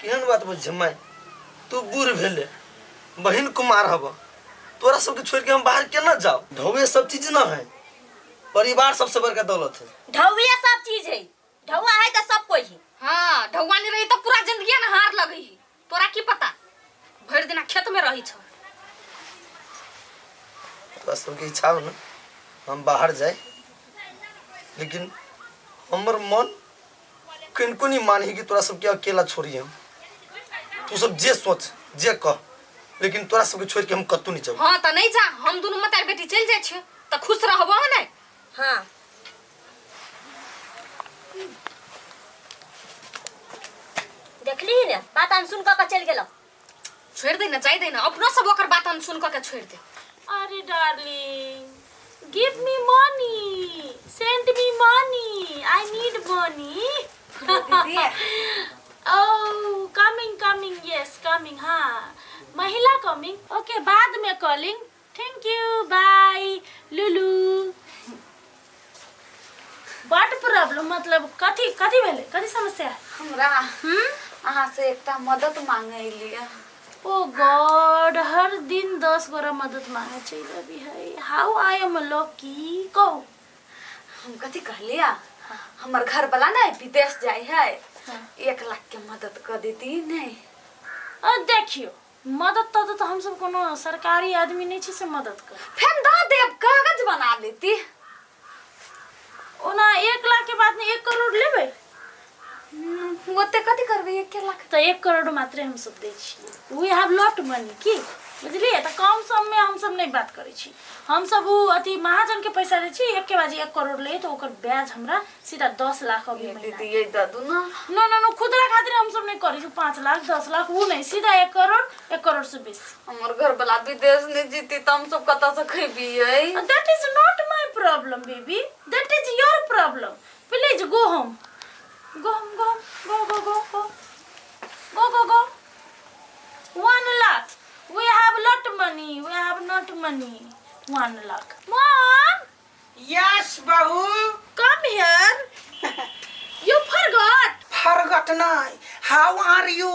केहन बात बुझ माय, तू बूढ़ भेले, बहिन कुमार हब, तोरा सबके छोड़ के हम बाहर केना जाओ? ढौए सब चीज ना है, परिवार सबसे बड़का दौलत है। ढौए सब चीज है, ढौआ है तो सब कोई है। हाँ, ढौआ नहीं रही तो पूरा जिंदगी ना हार लगी है। तोरा की पता, भरि दिना खेत में रही छ। तोरा सबके इच्छा हो ना हम बाहर जाए, लेकिन हमर मन कनिको नहीं मानही कि तोरा सबके अकेला छोड़ी हम। तू सब जे सोच जे कह, लेकिन तोरा सबके छोड़ के हम कतौ नहीं जाब। हाँ तो नहीं जा, हम दुनू मतार बेटी चल जाए छियै तो खुश रहबो ने। हाँ देखली ने बात अनसुन कऽ के चलि गेलौ। छोड़ दे ना, जाय दे ना, अपनो सब ओकर बात अनसुन कऽ के छोड़ दे। अरे darling, give me money, send me money, I need money. Oh coming coming, yes coming. हाँ महिला कमिंग, ओके बाद में calling, thank you bye Lulu. What problem, मतलब कथी कथी भेलै, कथी समस्या? हमरा अहाँ से एकटा मदद मांगे लिए। ओ गॉड, हर दिन 10 गोरा मदद मांगे चलि अबी है। हाउ I am lucky. कहू। हम कथी कहलिया, हमर घर वाला ने विदेश जाय है, 1 लाख के मदद कर देती नहीं? देखियो मदद तदद तऽ हमसब कोनो सरकारी आदमी नहि छी से मदद कर। फेर दऽ देब, कागज बना लेती। ओना 1 लाख के बाद 1 करोड़ लेबै? ओते कथी करबै 1 लाख? तऽ 1 करोड़ मात्रे हमसब दै छियै। वी have lot मनी की बुझलियै? तऽ कम सम में हमसब नहि बात करै छी। हमसब उ अथी महाजन के पैसा दै छी, एक के बाजी 1 करोड़ ले तऽ ओकर ब्याज हमरा सीधा 10 लाख अभी ये महीना। दीदी ये दऽ दू ना। नो नो नो, खुदरा खातिर हमसब नहि करै छी। 5 लाख 10 लाख उ नहि, सीधा 1 करोड़, 1 करोड़ से बेसी। हमर घर वाला विदेश नहि जीती तऽ हमसब कतऽ से खेबियै? That is not my problem baby, that is your problem. Please go home, go home, go home, go go go go go go go. 1 lakh, we have lot money, we have not money. 1 lakh. Mom. Yes बहू। Come here. You forgot. Forgot नहीं, हाउ आर you?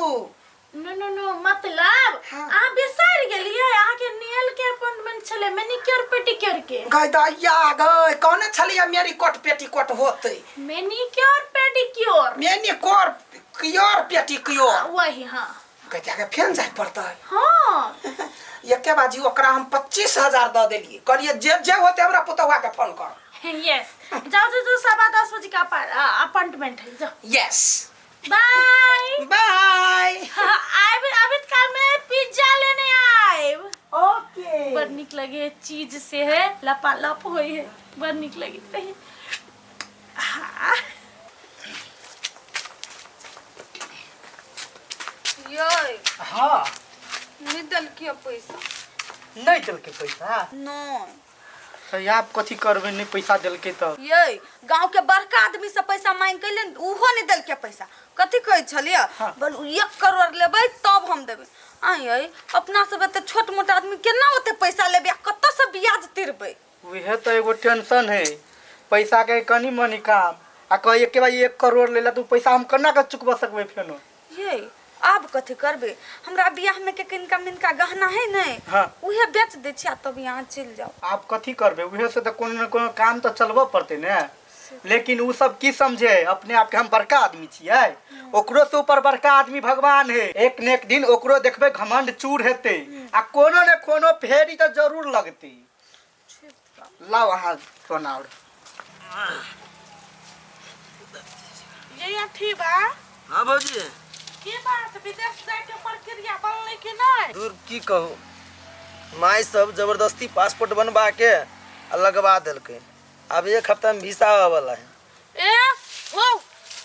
No no नो, मतलब हाँ। अहाँ बिसरि गेलियै अहाँके nail के अपॉइंटमेंट छलै, मैनिक्योर पेडिक्योर के। गई दैया गई, कौने छलियै मेरी कोट पेटीकोट होतै? Manicure pedicure. Manicure cure pedicure. वही। हाँ गई दैया फेन जाय पड़तै। हाँ एके बाजी ओकरा हम 25,000 दऽ देलियै, कहलियै जे जे होतै हमरा पुतहुआ के फोन कर। यस, जाओ जाओ जाओ, 10:15 बजे का अपॉइंटमेंट है, जाओ। यस बाय बाय। आब अभी काल में पिज्जा लेने आएब। ओके। बड़ निक लगे चीज से है, लपालप होई है, बड़ निक लगे रहे। हाँ। ये हाँ नहीं देलकै पैसा। नहीं देलकै पैसा? नहीं। तऽ आब कथी करबै, नहि पैसा देलकै तऽ? ये गांव के बड़का आदमी से पैसा मांग के ले, उहो नहीं देलकै पैसा। कथी कहै छलियै? हाँ। बोल 1 करोड़ लेबै तब हम देबै। आइ ये अपना सब एते छोट मोट आदमी केना ओते पैसा लेबै आ कतऽ से ब्याज तिरबै? उहे तऽ एगो टेंशन है, पैसा के कनी मनी काम, आ कह एके बार 1 करोड़ लेला तऽ उ पैसा हम केना के चुकबा सकबै फेनो? ये आब कथी करबै, हमरा बियाह में के किनका मिनका गहना है ने, हाँ। उहे बेच दै छी आ तब यहाँ चलि जाओ। आब कथी करबै, उहे से तऽ कोनो ने कोनो काम तऽ चलबऽ पड़तै ने। लेकिन उ सब की समझे अपने आप के हम बड़का आदमी छियै, ओकरो से ऊपर बड़का आदमी भगवान है। एक ने एक दिन ओकरो देखबै घमंड चूर हेतै आ कोनो ने कोनो फेरी तऽ जरूर लगतै। लाओ अहाँ सोना और ये अथी बा। हाँ भौजी। की बात, विदेश जाय के प्रक्रिया बनलै कि नहीं? दूर की कहू, माय सब जबरदस्ती पासपोर्ट बनवा के आ लगवा देलकै, आब 1 हफ्ता में वीसा आवे वाला है। ए हो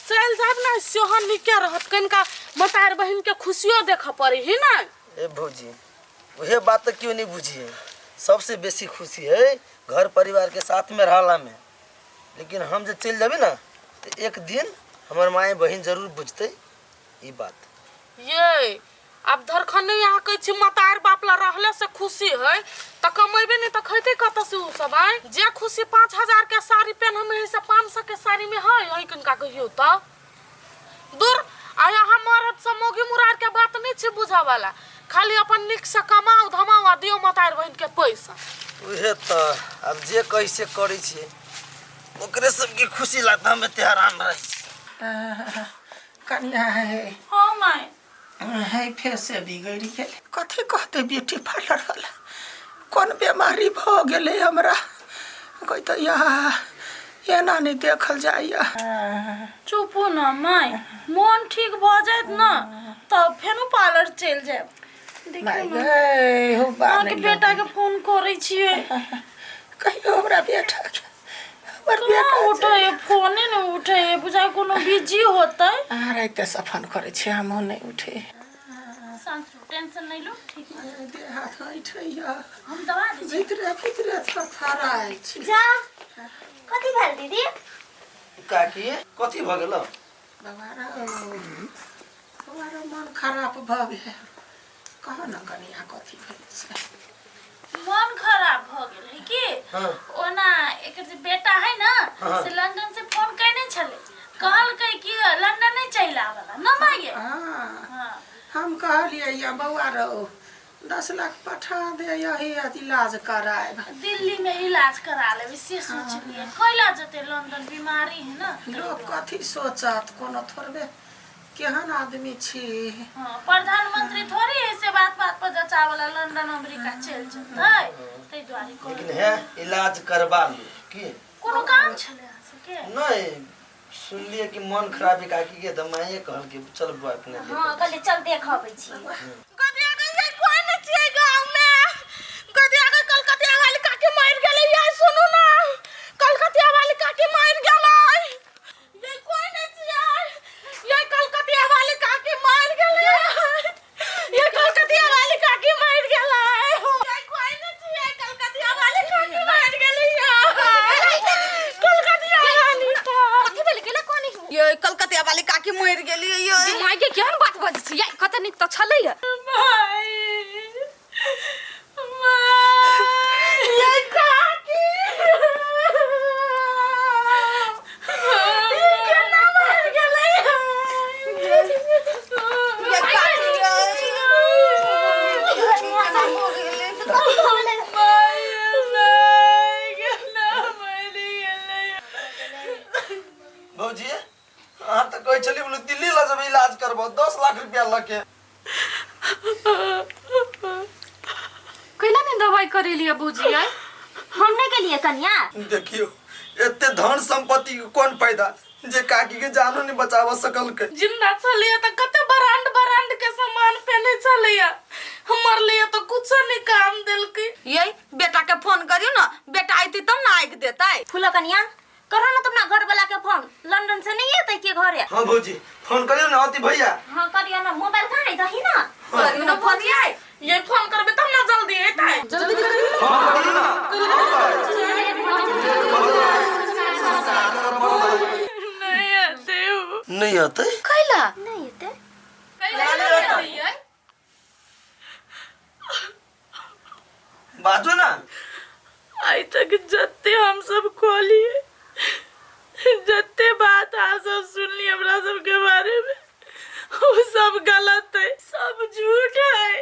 चल जाब ना, सेहो नीके रहत, कनिका मतार बहिन के खुशियो देखऽ पड़े ही ना। ए भौजी उहे बात तो क्यों नहीं बुझिए, सबसे बेसी खुशी है घर परिवार के साथ में रहला में। लेकिन हम जे चल जाबी ना तो एक दिन हमर माय बहिन जरूर बुझते ई बात। ये आब धरखन नहीं अहाँ कहै छी मतार बाप ला रहले से खुशी है, तऽ कमेबे नहीं तऽ खैते कतऽ से उ सब? आय जे खुशी 5000 के साड़ी पेनहमे है से 500 के साड़ी में है, अहीं किनका कहियो तऽ दूर। आ यहाँ मरद सब मौगी मुरार के बात नहीं छै बुझऽ वाला खाली अपन नीक से कमाउ धमाउ आ दियौ मतार बहिन के पैसा उहे तऽ आब जे कहै से करै छियै ओकरे सबके खुशी लागत हम एते हरान रहै छी कनिया हे हाँ माय हे फेर से बिगड़ि गेलै कथी कहतै ब्यूटी पार्लर वाला कोन बेमारी भऽ गेलै हमरा कहै तऽ या एना नहि देखल जाइया चुपू न माय मोन ठीक भऽ जायत न तब फेनो पार्लर चलि जायब माय देखियौ न गै हो बा अहाँके बेटा के फोन करै छियै कहियो हमरा बेटा के हमर कहाँ बेटा उठै है फोने ने उठै है बुझाइ कोनो बिजी होतै अहाँ रातिसँ फोन करै छी हमहूँ नहि उठे शांत रहू टेंशन नहीं लो ठीक है देह हाथ ऐठैया हम दबा दै छी भीतरे भीतरे थरथराइ छी जा कथी भेल दीदी काकी कथी भऽ गेल बाबा रौ बाबा रौ मन खराब भऽ गेल कह न कनिया कथी भेल से मन खराब भऽ गेल है की हाँ। ओना एकर जे बेटा है ना हाँ। से लंदन से फोन केने छलै कहलकै कि लंदन नहीं चलि आबला न माये हाँ हाँ हम कहलियै या बौआ रौ 10 लाख पठा दे यही इलाज करायब दिल्ली में इलाज करा लेबै से सोचलियै कैला जेतै लंदन बीमारी है ना लोक कथी सोचत कोनो थोड़बे केहन आदमी छी हाँ, प्रधानमंत्री थोड़ी ऐसे बात बात पर जचावला लंदन अमेरिका चलि जेतै ताहि दुआरे लेकिन कहलियै। हे इलाज करबा लू की कोनो काम छलै अहाँ सबके नहीं सुनलिए कि मन खराब है काकी के तऽ माये कहल कि चल बुआ अपने देख हाँ कहलियै चल देख अबै छी गदिया गई ये कोई नहीं छियै गाँव में गदिया गई कलकतिया वाली काकी मर गेलै ये सुनू ना कलकतिया वाली काकी मर गेलै ये कोई नहीं छियै ये कलकतिया वाली काकी मर गेलै ये कलकतिया वाली काकी मर गेलै ये कोई नहीं छियै कलकतिया वाली काकी मर गेलै कलकतिया वाली कथी भेल गेलै कोन ये कलकतिया वाली काकी मरि गेली ये माय के केहन बात बजै छी यार कते नीक तऽ छलै या ये काकी ई केना मर गेलै ये काकी ये केना हो गेलै भौजी अहाँ तऽ कहै छलियै बोलू दिल्ली लऽ जेबै इलाज करबो 10 लाख रुपया लऽ के कैला ने दवाई करेलियै बूजी आइ हम नहीं गेलियै कनिया देखियो एते धन संपत्ति के कोन फायदा जे काकी के जानो नहीं बचाव सकल के जिंदा छलैया तऽ कते ब्रांड ब्रांड के सामान पहने छलैया हमर लिए तऽ कुछो नहीं काम देलकै ये बेटा के फोन करियो ना बेटा आइती तब ना आइक देतै फूलो कनिया करो ना तुम अपना घर वाला के फोन लंदन से नहीं एतै के घरे हाँ भौजी फोन करियो ना अति भैया हाँ करियो ना मोबाइल कहाँ है दही ना करियो ना फोन ये ये फोन करबे तब ना जल्दी एतै जल्दी हाँ करियो ना नहीं एतै उ। नहीं अतै कैला नहीं एतै कैला नहीं एतै ये? बाजू ना आइ तक जते हम सब कहलिए जते बात अहाँ सब सुनलिए हमरा सबके बारे में वो सब गलत है सब झूठ है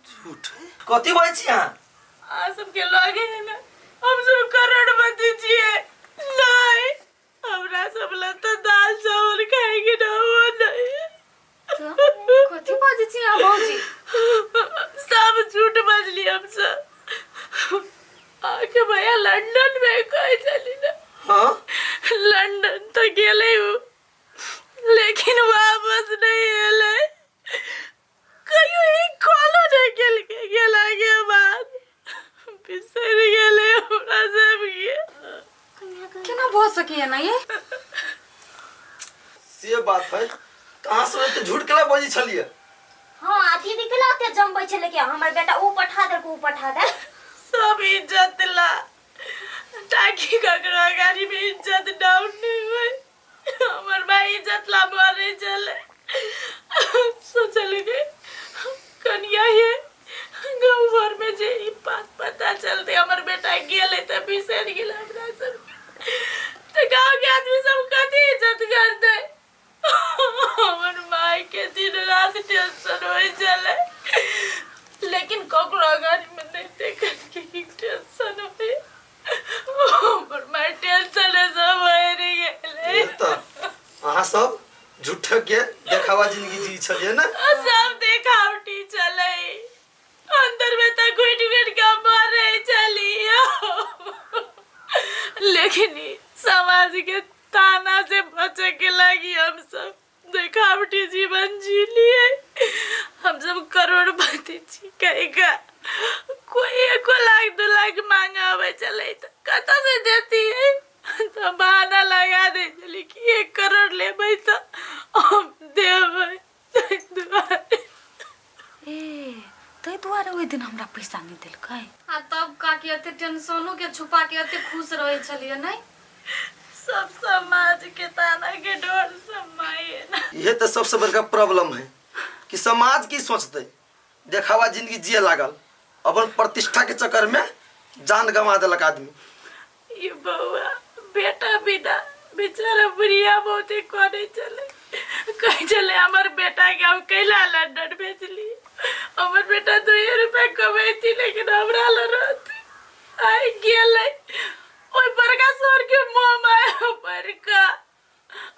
झूठ है कथी बजै छी अहाँ अहाँ सबके लगे है ना हम सब करोड़पति छियै नहीं हमरा सब लग तो दाल चावल खाएंगे ना वो नहीं कथी बजै छी अहाँ भौजी सब झूठ बजली हम सब आके भैया लंदन में कहे चली ना हाँ लंदन तो गेले उ लेकिन वापस नहीं एले कहियो एक कॉलो नहीं गेल के गेला के बाद बिसर गेले हमरा सब के केना भऽ सकैया ना ये से बात है तऽ अहाँ सब एते झूठ केला बजै छलियै हाँ आ दीदी केला ओते जमबै छलै कि हमर बेटा ऊ पठा देलक ऊ पठा दे सब इज्जत ला ताकि ककरो अगाड़ी में इज्जत डाउन नहीं होय हमर भाई इज्जत ला मरे चले सोचल के कनिया ये गाँव भर में जे ई बात पता चलते हमर बेटा गेले तऽ बिसरि गेल हमरा सब तऽ गाँव के आदमी सब कथी इज्जत करते अहाँ सब झूठे के देखावा जिंदगी जी छलियै ने। सब देखावटी चलै, अंदर में तो घुट घुट के मरे चलियो, लेकिन ई समाज के ताना से बचे के लगी हम सब देखावटी जीवन जी लिए। हम सब करोड़पति छी कहेगा, कोई 1 लाख 2 लाख मांगा आवे चले तो कतऽ से देती है, तो बहाना लगा दे चली कि 1 करोड़ लेबै तो हम देबै। ताहि दुआरे ए ताहि दुआरे ओहि दिन हमरा पैसा नहि देलकै। आ तब काकी एते टेंशनो के छुपा के एते खुश रहै छलियै नहि? सब समाज के ताना के डर से माये ना। इहे तऽ सबसे बड़का प्रॉब्लम है कि समाज की सोचते, देखावा जिंदगी जिए लागल, अपन प्रतिष्ठा के चक्कर में जान गंवा देलक आदमी। ये बउआ बेटा बिना बेचारा बुढ़िया बहुते करे चले, कहे चले हमर बेटा के हम कैला लंदन भेजली, हमर बेटा 2 रुपया कमैती लेकिन हमरा ल रहती, आइ गेलै ओहि बड़का सर के मोह माया बड़का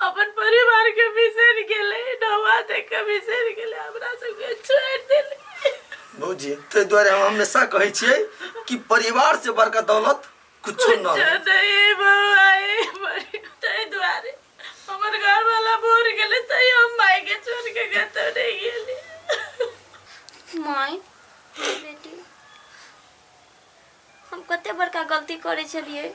अपन परिवार के बिसरि गेलै, नौवा देख के बिसरि गेलै, हमरा सबके छोड़ि देलै। भौजी ताहि दुआरे हम हमेशा कहै छियै कि परिवार से बड़का दौलत कुछो न है। नहीं बउआ, ताहि दुआरे हमर घर वाला मर गेलै तैयो हम माय के छोड़ के कतौ नहीं गेली। माय बेटी हम कते बड़का गलती करै छलियै,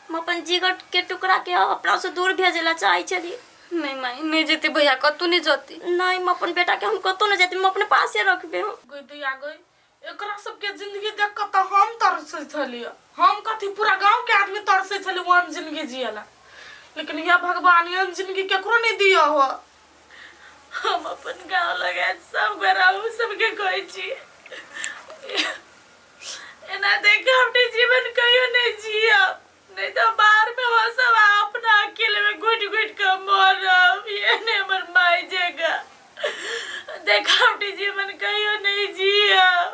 हम अपन जिगर के टुकड़ा के अपना से दूर भेजे ला चाहै छलियै। नहीं माई नहीं जेते भैया, कतौ नहीं जते। नहीं हम अपन बेटा के हम कतौ नहीं जेते, हम अपने पासे रखबे। हम गई दैया गई, एकरा सबके जिंदगी देख के तो हम तरसै छलियै, हम कथी पूरा गांव के आदमी तरसै छलियै ओहन जिंदगी जियला, लेकिन यह भगवान एहन जिंदगी केकरो नहीं दिया हो। हम अपन गांव लगा सब गोरा सबके कहै छी एना देख के अपने जीवन कहियो नहीं जियब, नहीं तो बाहर में हो सब अपना अकेले में घुट घुट के मरब, ये नहीं हमर माई जगह देखावटी जीवन कहियो नहीं जियब।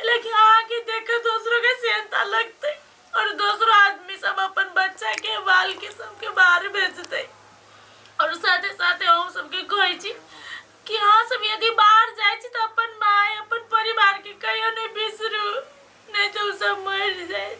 लेकिन आगे देख के दूसरों के सेहता लगते और दूसरों आदमी सब अपन बच्चा के बाल के सबके बाहर भेजते, और साथे साथे हम सबके कहै छी कि अहाँ सब यदि बाहर जाइ छी तऽ अपन माय अपन परिवार के कहियो नहीं बिसरू, नहीं तो सब मर जाए।